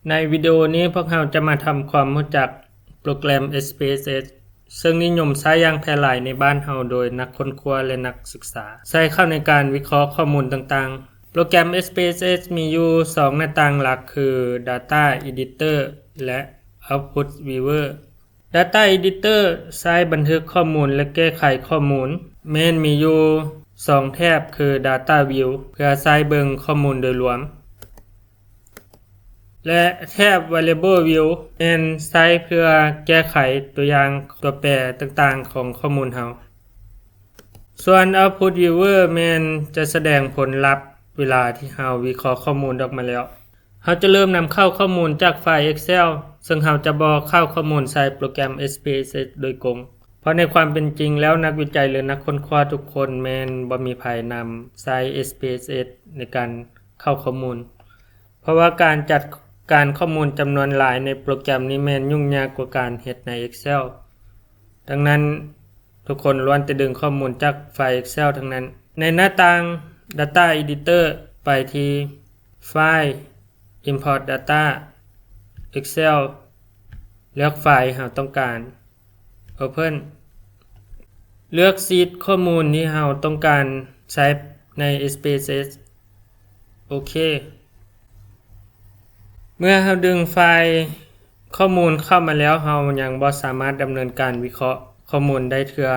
ໃນວິດີໂອນີ້ ພວກເຮົາຈະມາທຳຄວາມຮູ້ຈັກໂປຣແກຣມ ເອສ ເປສເອສ ເຊິ່ງນິຍົມໃຊ້ຢ່າງແຜ່ຫຼາຍໃນບ້ານເຮົາໂດຍນັກຄົ້ນຄວ້າ ແລະ ນັກສຶກສາ ໃຊ້ເຂົ້າໃນການວິເຄາະຂໍ້ມູນຕ່າງໆ. ໂປຣແກຣມ ເອສ ເປສເອສ ມີຢູ່ສອງໜ້າຕ່າງຫຼັກ ຄື Data Editor ແລະ Output Viewer. Data Editor ໃຊ້ບັນທຶກຂໍ້ມູນ ແລະ ແກ້ໄຂຂໍ້ມູນ. ແມ່ນມີຢູ່ສອງແຖບ ຄື Data View ເພື່ອໃຊ້ເບິ່ງຂໍ້ມູນໂດຍລວມ ແລະ ແຖບ Variable View ແມ່ນໃຊ້ເພື່ອແກ້ໄຂຕົວຢ່າງຕົວແປຕ່າງໆຂອງຂໍ້ມູນເຮົາ. ສ່ວນ Output Viewer ແມ່ນຈະສະແດງຜົນລັບເວລາທີ່ເຮົາວິເຄາະຂໍ້ມູນອອກມາແລ້ວ. ເຮົາຈະເລີ່ມນຳເຂົ້າຂໍ້ມູນຈາກໄຟລ໌ Excel ເຊິ່ງເຮົາຈະບໍ່ເຂົ້າຂໍ້ມູນໃສ່ໂປຣແກຣມ ເອສ ເປສເອສ ໂດຍກົງ, ເພາະໃນຄວາມເປັນຈິງແລ້ວ ນັກວິໄຈ ຫຼື ນັກຄົ້ນຄວ້າທຸກຄົນແມ່ນບໍ່ມີໃຜນຳໃຊ້ ເອສ ເປສເອສ ໃນການເຂົ້າຂໍ້ມູນ, ເພາະວ່າການຈັດການຂໍ້ມູນຈຳນວນຫຼາຍໃນໂປຣແກຣມນີ້ແມ່ນຫຍຸ້ງຍາກກວ່າການເຮັດໃນ Excel. ດັ່ງນັ້ນ, ທຸກຄົນລ້ວນແຕ່ດຶງຂໍ້ມູນຈາກໄຟລ໌ Excel ທັງນັ້ນ. ໃນໜ້າຕ່າງ Data Editor ໄປທີ່ File, Import Data, Excel ເລືອກໄຟລ໌ເຮົາຕ້ອງການ Open. ເລືອກຊີດຂໍ້ມູນທີ່ເຮົາຕ້ອງການໃຊ້ໃນ ເອສ ເປສເອສ. ໂອເຄ. ເມື່ອເຮົາດຶງໄຟລ໌ຂໍ້ມູນເຂົ້າມາແລ້ວ, ເຮົາຍັງບໍ່ສາມາດດຳເນີນການວິເຄາະຂໍ້ມູນໄດ້ເທື່ອ.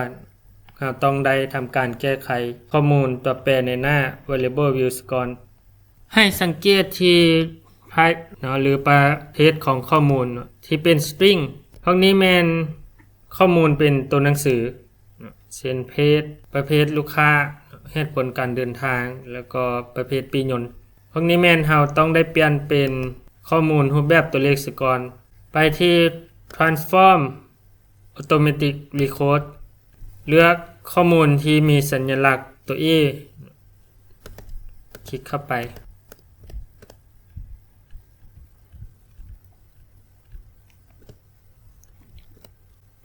ເຮົາຕ້ອງໄດ້ທຳການແກ້ໄຂຂໍ້ມູນຕົວແປໃນໜ້າ Variable View ສາກ່ອນ. ໃຫ້ສັງເກດທີ່ Type ເນາະ ຫຼື ປະເພດຂອງຂໍ້ມູນທີ່ເປັນ String. ພວກນີ້ແມ່ນ ຂໍ້ມູນເປັນຕົວໜັງສື ເຊັ່ນ ເພດ, ປະເພດລູກຄ້າ, ເຫດຜົນການເດີນທາງ ແລ້ວກໍປະເພດປີ້ຍົນ. ພວກນີ້ແມ່ນເຮົາຕ້ອງໄດ້ປ່ຽນເປັນຂໍ້ມູນຮູບແບບຕົວເລກສາກ່ອນ. ໄປທີ່ Transform Automatic Record, ເລືອກຂໍ້ມູນທີ່ມີສັນຍະລັກຕົວ A, ຄລິກເຂົ້າໄປ.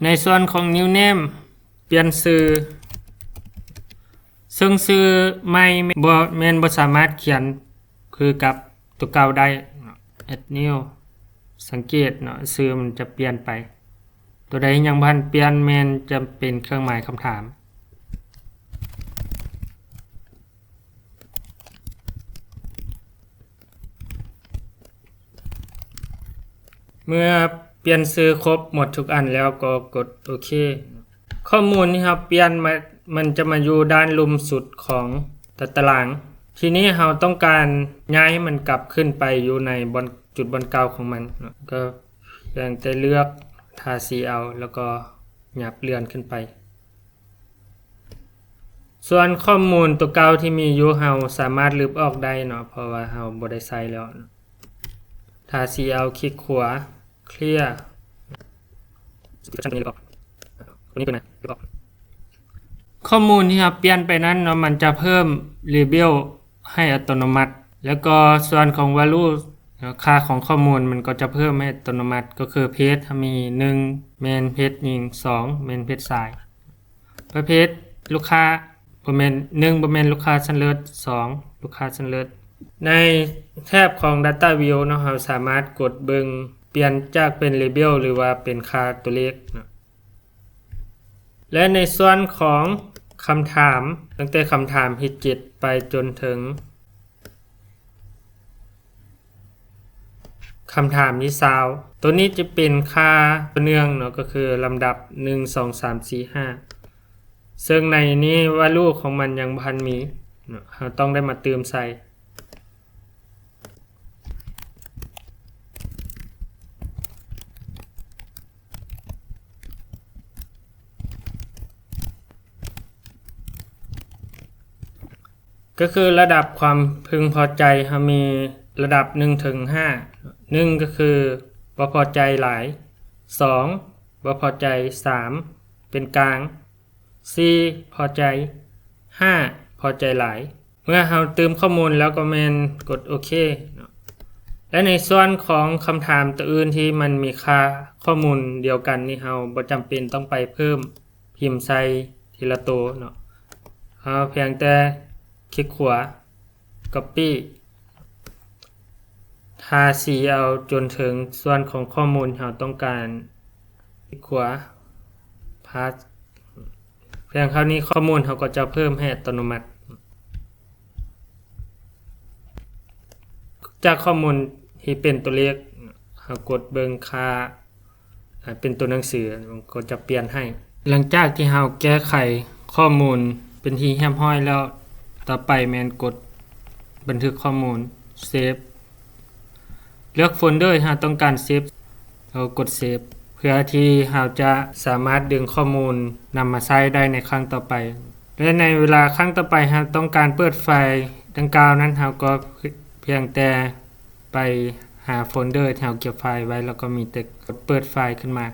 ໃນສ່ວນຂອງ New Name ປ່ຽນຊື່, ເຊິ່ງຊື່ໃໝ່ບໍ່ ແມ່ນບໍ່ສາມາດຂຽນຄືກັບຕົວເກົ່າໄດ້. Add New ສັງເກດເນາະ, ຊື່ມັນຈະປ່ຽນໄປ. ຕົວໃດຍັງບໍ່ທັນປ່ຽນ ແມ່ນຈະເປັນເຄື່ອງໝາຍຄຳຖາມ. ເມື່ອປ່ຽນຊື່ຄົບໝົດທຸກອັນແລ້ວກໍກົດໂອເຄ. ຂໍ້ມູນທີ່ເຮົາປ່ຽນມາ ມັນຈະມາຢູ່ດ້ານລຸ່ມສຸດຂອງຕາຕະລາງ. ທີນີ້ເຮົາຕ້ອງການຍ້າຍໃຫ້ມັນກັບຂຶ້ນໄປຢູ່ໃນບ່ອນ ຈຸດບ່ອນເກົ່າຂອງມັນເນາະ, ກໍພຽງແຕ່ເລືອກທາສີເອົາ ແລ້ວກໍຫຍັບເລື່ອນຂຶ້ນໄປ. ສ່ວນຂໍ້ມູນຕົວເກົ່າທີ່ມີຢູ່ ເຮົາສາມາດລຶບອອກໄດ້ເນາະ, ເພາະວ່າເຮົາບໍ່ໄດ້ໃຊ້ແລ້ວ. ທາສີເອົາ, ຄລິກຂວາ, Clear. ຂໍ້ມູນທີ່ເຮົາປ່ຽນໄປນັ້ນເນາະ, ມັນຈະເພີ່ມ Label ໃຫ້ອັດຕະໂນມັດ, ແລ້ວກໍສ່ວນຂອງ Value ເນາະ, ຄ່າຂອງຂໍ້ມູນມັນກໍຈະເພີ່ມໃຫ້ອັດຕະໂນມັດ, ກໍຄື Page ເຮົາມີ ໜຶ່ງ ແມ່ນ Page ຍິງ, ສອງ ແມ່ນ Page ຊາຍ. ປະເພດລູກຄ້າ ບໍ່ແມ່ນ ໜຶ່ງ ບໍ່ແມ່ນລູກຄ້າຊັ້ນເລີດ, ສອງ ລູກຄ້າຊັ້ນເລີດ. ໃນແຖບຂອງ Data View ເນາະ, ເຮົາສາມາດກົດເບິ່ງ ປ່ຽນຈາກເປັນ Label ຫຼືວ່າເປັນຄ່າຕົວເລກເນາະ. ແລະ ໃນສ່ວນຂອງຄຳຖາມ, ຕັ້ງແຕ່ຄຳຖາມທີເຈັດໄປຈົນເຖິງ ຄຳຖາມທີຊາວ ໂຕນີ້ຈະເປັນຄ່າຕໍ່ເນື່ອງເນາະ, ກໍຄືລຳດັບ ໜຶ່ງ ສອງ ສາມ ສີ່ ຫ້າ ເຊິ່ງໃນນີ້ value ຂອງມັນຍັງບໍ່ທັນມີເນາະ, ເຮົາຕ້ອງໄດ້ມາຕື່ມໃສ່. ກໍຄືລະດັບຄວາມເພິ່ງພໍໃຈ ເຮົາມີລະດັບ ໜຶ່ງ ເຖິງ ຫ້າ. ໜຶ່ງ ກໍຄືບໍ່ພໍໃຈຫຼາຍ, ສອງ ບໍ່ພໍໃຈ, ສາມ ເປັນກາງ, ສີ່ ພໍໃຈ, ຫ້າ ພໍໃຈຫຼາຍ. ເມື່ອເຮົາຕື່ມຂໍ້ມູນແລ້ວກໍແມ່ນກົດໂອເຄເນາະ. ແລະ ໃນສ່ວນຂອງຄຳຖາມຕົວອື່ນທີ່ມັນມີຄ່າຂໍ້ມູນດຽວກັນນີ້ ເຮົາບໍ່ຈຳເປັນຕ້ອງໄປເພີ່ມພິມໃສ່ທີລະໂຕເນາະ. ເຮົາພຽງແຕ່ຄລິກຂວາ Copy. ທ ທາສີເອົາຈົນເຖິງສ່ວນຂອງຂໍ້ມູນເຮົາຕ້ອງການ ຄລິກຂວາ ພາສ. ພຽງເທົ່ານີ້ຂໍ້ມູນເຮົາກໍຈະເພີ່ມໃຫ້ອັດຕະໂນມັດ. ຈາກຂໍ້ມູນທີ່ເປັນຕົວເລກ ເຮົາກົດເບິ່ງຄ່າ ເປັນຕົວໜັງສືກໍຈະປ່ຽນໃຫ້. ຫຼັງຈາກທີ່ເຮົາແກ້ໄຂຂໍ້ມູນເປັນທີ່ຮຽບຮ້ອຍແລ້ວ, ຕໍ່ໄປແມ່ນກົດບັນທຶກຂໍ້ມູນ ເຊບ. ເລືອກໂຟນເດີທີ່ເຮົາຕ້ອງການເຊບ, ເຮົາກົດເຊບ ເພື່ອທີ່ເຮົາຈະສາມາດດຶງຂໍ້ມູນນຳມາໃຊ້ໄດ້ໃນຄັ້ງຕໍ່ໄປ ແລະ ໃນເວລາຄັ້ງຕໍ່ໄປເຮົາຕ້ອງການເປີດໄຟລ໌ດັ່ງກ່າວນັ້ນ, ເຮົາກໍພຽງແຕ່ໄປຫາໂຟນເດີທີ່ເຮົາເກັບໄຟລ໌ໄວ້ ແລ້ວກໍມີແຕ່ກົດເປີດໄຟລ໌ຂຶ້ນມາ.